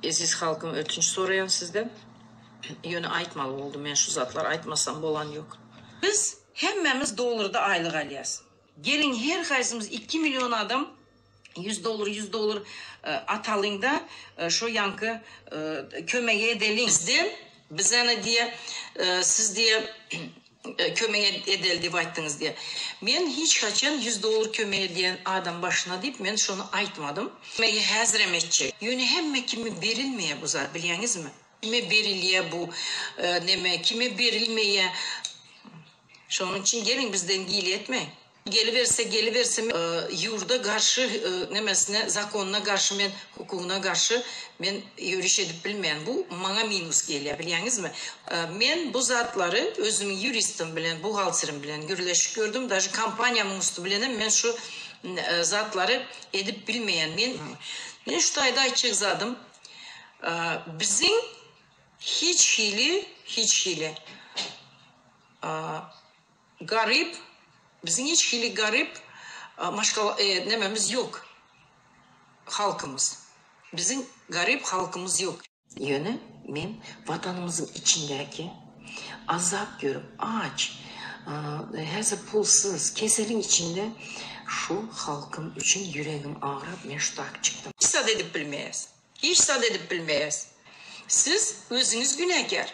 Eziz halkym ötünç soraýan sizden. Ýöne aýtmaly boldum men şu zatlar aýtmasam bolan ýok. Biz hemmämiz dollarda aýlyk alýas. Geliň her haýsymyz ikki million adam ýüz dollar ýüz dollar atalyňda şo ýaňky kömegi edeliň. Bizden bizeni diýe siz diýe kömek edeli diýip aýtdyňyz diýe. Men hiç haçan ýüz dollar kömek edýän adam başyna diýip men şony aýtmadym. Kömegi häzirem etjek. Ýöne hemme kime berilmeýä bu zat bilýäňizmi? Kime berilýä bu neme kime berilmeýä. Şonuň üçin geliň bizden gile etmäň. Geliberse geliberse ýurda garşy nemesine zakonyna garşy men hukugyna garşy men ýöriş edip bilmeýän bu maňa minus gelýär bilýäňizmi men bu zatlary özümiň ýuristim bilen buhgalterim bilen gürleşip gördüm daže kompaniýamyň üsti bilenem men şu zatlary edip bilmeýän men men şu taýda aýtjak zadym biziň hiç hili hiç hili Garyp, biziň hiç hili garyp maşgala nememiz ýok, halkymyz. Biziň garyp halkymyz ýok. Ýöne men Watanymyzyň içindäki azap görüp, aç, häzir pulsuz, keseliň içinde şu halkym üçin ýüregim agrap men şu tak çykdym. Hiç zat edip bilmeýäs. Hiç zat edip bilmeýäs. Siz özüňiz günäkär.